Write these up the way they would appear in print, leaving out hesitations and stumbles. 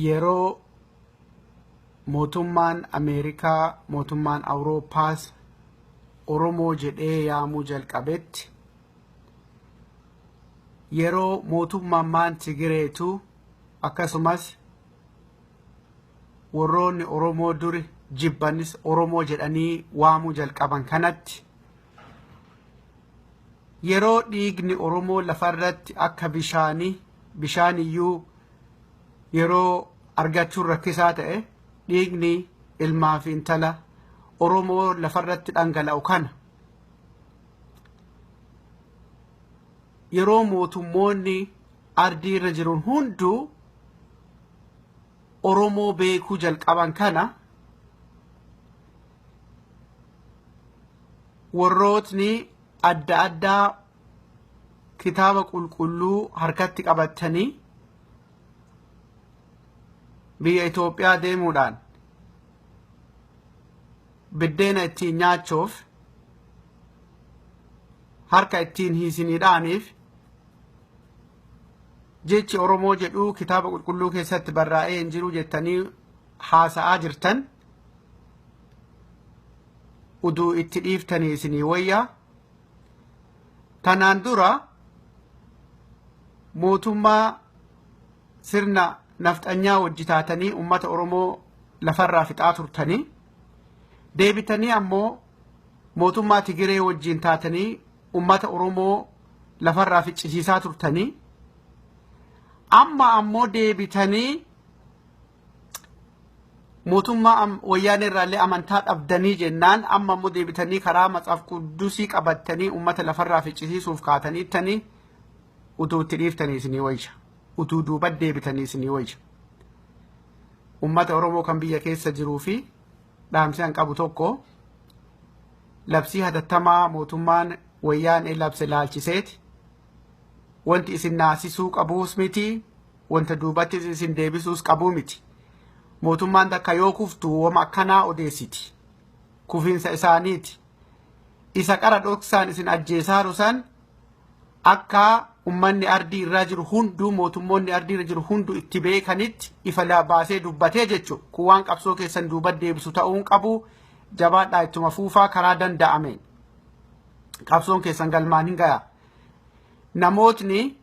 Yeroo mootummaan Ameerikaa, mootummaan Awurooppaas Oromoo jedhee yaamuu jalqabetti, yeroo mootummaan Tigireetu akkasumas warroonni Oromoo duri jibbanis Oromoo jedhanii waamuu jalqaban kanatti, yeroo dhiigni Oromoo lafarratti akka bishaanii, bishaaniyyuu yeroo argachuun rakkisaa ta'e, dhiigni ilmaa fi intala Oromoo lafarratti dhangala'u kana, yeroo mootummoonni ardii irra jiran hunduu Oromoo beekuu jalqaban kana, warrootni adda addaa kitaaba qulqulluu harkatti qabatanii biyya Itoophiyaa deemuudhaan biddeena ittiin nyaachuuf, harka ittiin hiisiniidhaaniif, jechi Oromoo jedhu kitaaba qulqulluu keessatti barraa'ee hin jiru jettanii haasa'aa jirtan, uduu itti dhiiftanii isinii wayyaa. Tanaan dura mootummaa sirna nafxanyaa wajji taatanii ummata Oromoo lafarraa fixaa turtanii, deebitanii ammoo mootummaa Tigiree wajjiin taatanii ummata Oromoo lafarraa ficcisiisaa turtanii, amma ammoo deebitanii mootummaa Wayyaanee irraallee amantaa dhabdanii jennaan, amma ammoo deebitanii karaa Matsaaf Quddusii qabattanii ummata lafarraa ficcisiisuuf kaataniittanii, utuu itti dhiiftanii isinii wayya. Utuu duuba deebitanii isinii wayya. Ummata Oromoo kan biyya keessa jiruu fi dhaamsi an qabu tokko, labsii hatattamaa mootummaan Wayyaanee labse laalchiseeti. Wanti isin naasisuu qabuus miti, wanta duubatti isin deebisuus qabuu miti. Mootummaan takka yoo kuftu wama akkanaa odeessiti. Kufiinsa isaaniiti. Isa qara dhoksaan isin ajjeesaaru san akka ummanni ardii irraa jiru hunduu, mootummoonni ardii irra jiru hunduu itti beekanitti ifa baasee dubbatee jechuudha. Kun waan qabsoo keessan duuba deebisu ta'uu hin qabu. Jabaadhaa, ittuma fuufaa, karaa danda'ameen. Qabsoon keessan galmaan hin gayaa. Namootni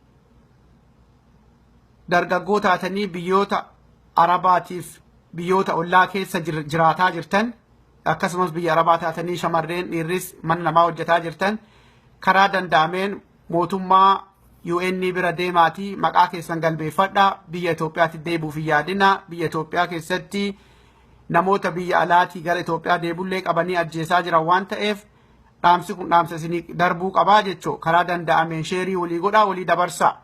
dargaggoo taatanii biyyoota Arabaatiif biyyoota ollaa keessa jiraataa jirtan, akkasumas biyya Arabaa taatanii shamarreen dhiirris mana namaa hojjetaa jirtan, karaa danda'ameen mootummaa UN bira deemaatii maqaa keessan galbeeffadhaa. Biyya Itoophiyaatti deebi'uuf hin yaadina. Biyya Itoophiyaa keessatti namoota biyya alaatii gara Itoophiyaa deebullee qabanii ajjeesaa jiran waan ta'eef, dhaamsi kun dhaamsa isinii darbuu qabaa jechuu. Karaa danda'ameen share walii godhaa, walii dabarsaa.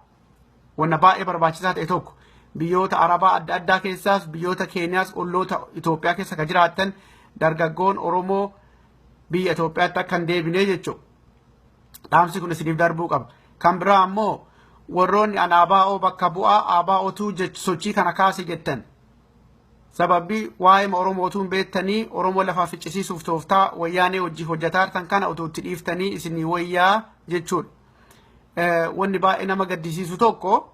Wanna baay'ee barbaachisaa ta'e tokko, biyyoota Arabaa adda addaa keessaas, biyyoota Keeniyaas, olloota Itoophiyaa keessa kan jiraattan dargaggoon Oromoo biyya Itoophiyaatti akka hin deebine jechuudha. Dhaamsi kun isiniif darbuu qaba. Kan biraa ammoo warroonni an ABO bakka bu'aa, ABOtu sochii kana kaase jettan. Sababbi waa'ee Oromootuu hin beektanii Oromoo lafaa ficcisiisuuf tooftaa Wayyaanee hojii hojjetaa jirtan kana utuu itti dhiiftanii isinii wayyaa jechuudha. Wanni baay'ee nama gaddisiisu tokko,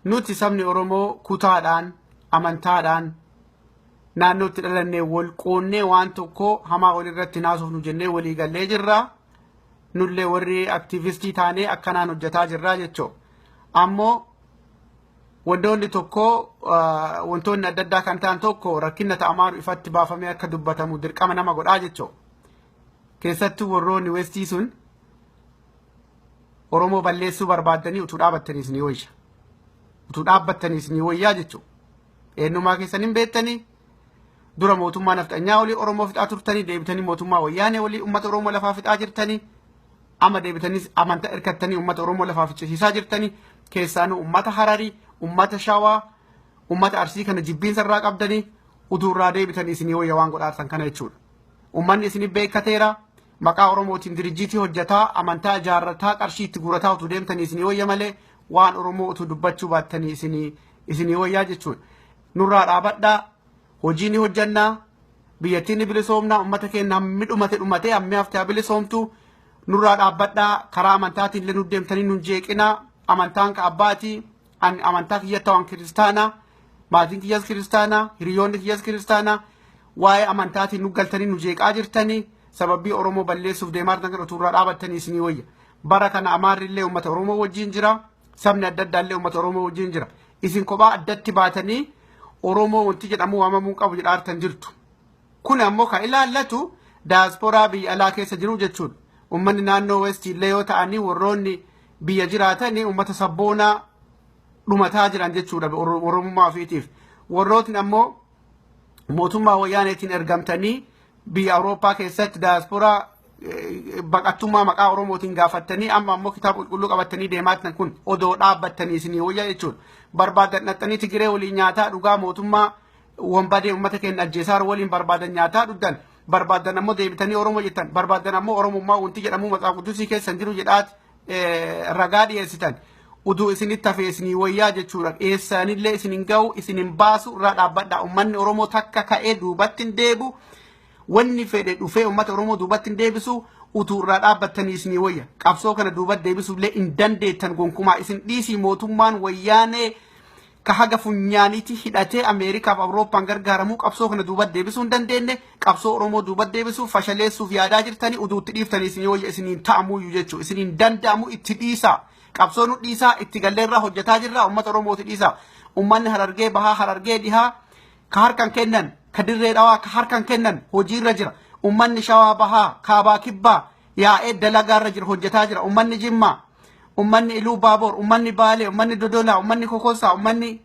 nuti sabni Oromoo kutaadhaan, amantaadhaan, naannootti dhalannee wal qoonnee waan tokko hamaa walirratti naasofnu jennee walii gallee jirra. Nullee warri aktiivistii taanee akkanaan hojjetaa jirra jechuudha. Ammoo wantoonni tokko, wantoonni adda addaa kan ta'an tokko rakkina ta'amaaru ifatti baafamee akka dubbatamu dirqama nama godhaa jechuudha. Keessattuu warroonni Westii sun Oromoo balleessuu barbaaddanii utuu dhaabattaniis ni wayya. Utuu dhaabbattaniis ni wayyaa jechuudha. Eenyummaa keessan hin beektanii, dura mootummaa nafxanyaa olii Oromoo fixaa turtanii, deebitanii mootummaa Wayyaanee olii uummata Oromoo lafaa fixaa jirtanii, amma deebitanii amantaa hirkattanii uummata Oromoo lafaa ficcisiisaa jirtanii. Keessaanuu uummata Hararii, uummata Shawaa, uummata Arsii kana jibbiinsa irraa qabdanii, utuu irraa deebitanii isinii wayya waan godhaartan kana jechuudha. Uummanni isinii beekateera. Maqaa Oromootiin dirijjiitii hojjetaa, amantaa ijaarrataa, qarshii itti guurataa utuu deemtanii isinii wayya malee waan Oromoo utuu dubbachuu baattanii isinii wayyaa jechuudha. Nurraa dhaabadhaa, hojii ni hojjannaa, biyyattiin ni bilisoomnaa, uummata keenya hammi dhumate dhumatee hammi haftee haa bilisoomtu. Nurraa dhaabbadhaa, karaa amantaatiin illee nu deemtanii nun jeeqinaa, amantaan ka abbaatii. Ani amantaa kiyyatti waan kiristaanaa, maatiin kiyyas kiristaanaa, hiriyoonni kiyyas kiristaanaa. Waa'ee amantaatiin nu galtanii nu jeeqaa jirtanii, sababii Oromoo balleessuuf deemaa jirtan kan utuu irraa dhaabattanii isinii wayya. Bara kana Amaarri illee uummata Oromoo wajjin jira. Sabni adda addaa illee uummata Oromoo wajjin jira. Isin kophaa addatti baatanii Oromoo wanti jedhamu waamamuu qabu jedhaartan jirtu. Kun ammoo kan ilaallatu daasporaa biyya alaa keessa jiru jechuudha. Uummanni naannoo West illee yoo ta'anii, warroonni biyya jiraatanii uummata sabboonaa dhumataa jiran jechuudha Oromummaa ofiitiif. Warrootni ammoo mootummaa Wayyaaneetiin ergamtanii biyya Awurooppaa keessatti daasporaa baqattummaa maqaa Oromootiin gaafattanii, amma ammoo kitaaba qulqulluu qabattanii deemaa jirtan kun odoo dhaabbattanii isinii wayya jechuudha. Barbaadan dhaqxanii Tigiree waliin nyaataa dhugaa, mootummaa wanbadee uummata keenya ajjeesaa waliin barbaadan nyaataa dhugdan, barbaadan ammoo deebitanii Oromoo jettan, barbaadan ammoo Oromummaa wanti jedhamu Matsaaf Quddusii keessan jiru jedhaati ragaa dhiyeessitan. Uduu isinitti hafee isinii wayyaa jechuudha. Eessaanillee isin hin ga'u, isin hin baasu, irraa dhaabbadha. Uummanni Oromoo takka ka'ee duubatti hin deebu. Wanni fedhe dhufee uummata Oromoo duubatti hin deebisu, utuu irraa dhaabbattanii isinii wayya. Qabsoo kana duubatti deebisuullee hin dandeettan gonkumaa. Isin dhiisii, mootummaan Wayyaanee ka haga funyaaniiti hidhatee Ameerikaaf Awurooppaan gargaaramuu qabsoo kana duubatti deebisuu hin dandeenye. Qabsoo Oromoo duubatti deebisuuf fashaleessuuf yaadaa jirtanii, uduutti dhiiftanii isinii wayya. Isiniin ta'amuyyuu jechuudha. Isiniin danda'amu, itti dhiisaa. Qabsoo nu dhiisaa, itti galleerraa hojjetaa jirra, uummata Oromooti dhiisaa. Uummanni Harargee Bahaa, Harargee Dhihaa ka harkan kennan, ka Dirree Dhawaa ka harkan kennan hojiirra jira. Uummanni Shawaa Bahaa, Kaabaa, Kibbaa yaa'ee dalagaarra jira, hojjetaa jira. Uummanni Jimmaa, uummanni Iluu Baaboor, uummanni Baalee, uummanni Dodolaa, uummanni Kokosaa, uummanni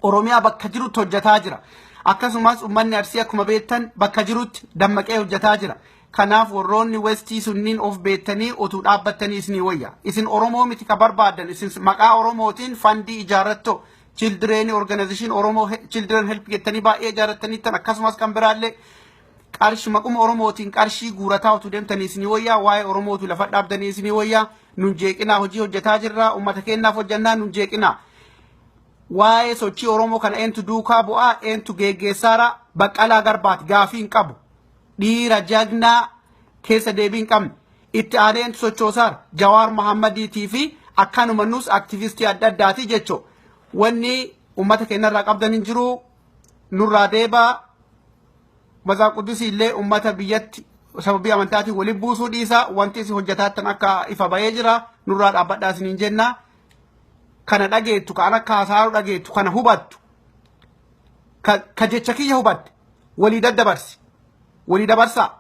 Oromiyaa bakka jirutti hojjetaa jira. Akkasumas uummanni Arsii akkuma beektan bakka jirutti dammaqee hojjetaa jira. Kanaaf warroonni Westii sunniin of beektanii utuu dhaabbattanii isinii wayya. Isin Oromoo miti ka barbaadan, isin maqaa Oromootiin fandii ijaarrattoo Children Organization, Oromoo Children Help jettanii baay'ee ijaarrattanii tan, akkasumas kan biraallee qarshii maquma Oromootiin qarshii guurataa utuu deemtanii isinii wayyaa. Waa'ee Oromootu lafa dhaabdanii isinii wayyaa. Nun jeeqinaa, hojii hojjetaa jirra, uummata keenyaaf hojjannaa, nun jeeqinaa. Waa'ee sochii Oromoo kana eentu duukaa bu'aa, eentu geggeessaara? Baqqalaa Garbaati, gaafii hin qabu. Dhiira jagnaa keessa deebii hin qabne. Itti aanee eentu sochoosaara? Jawaar Mahammadiitii fi akkanuma nus aktivistii adda addaati jechuu. Wanni uummata keenyarraa qabdan hin jiru, nurraa deebaa. Matsaaf Quddusii illee uummata biyyatti sababii amantaatiin waliin buusuu dhiisaa. Wanti isin hojjetaattan akka ifa bahee jira, nurraa dhaabbadhaa isiniin jenna. Kana dhageettu, kan akka haasa'aa dhageettu, kana hubattu, ka jecha kiyya hubatte walii daddabarsi, walii dabarsaa.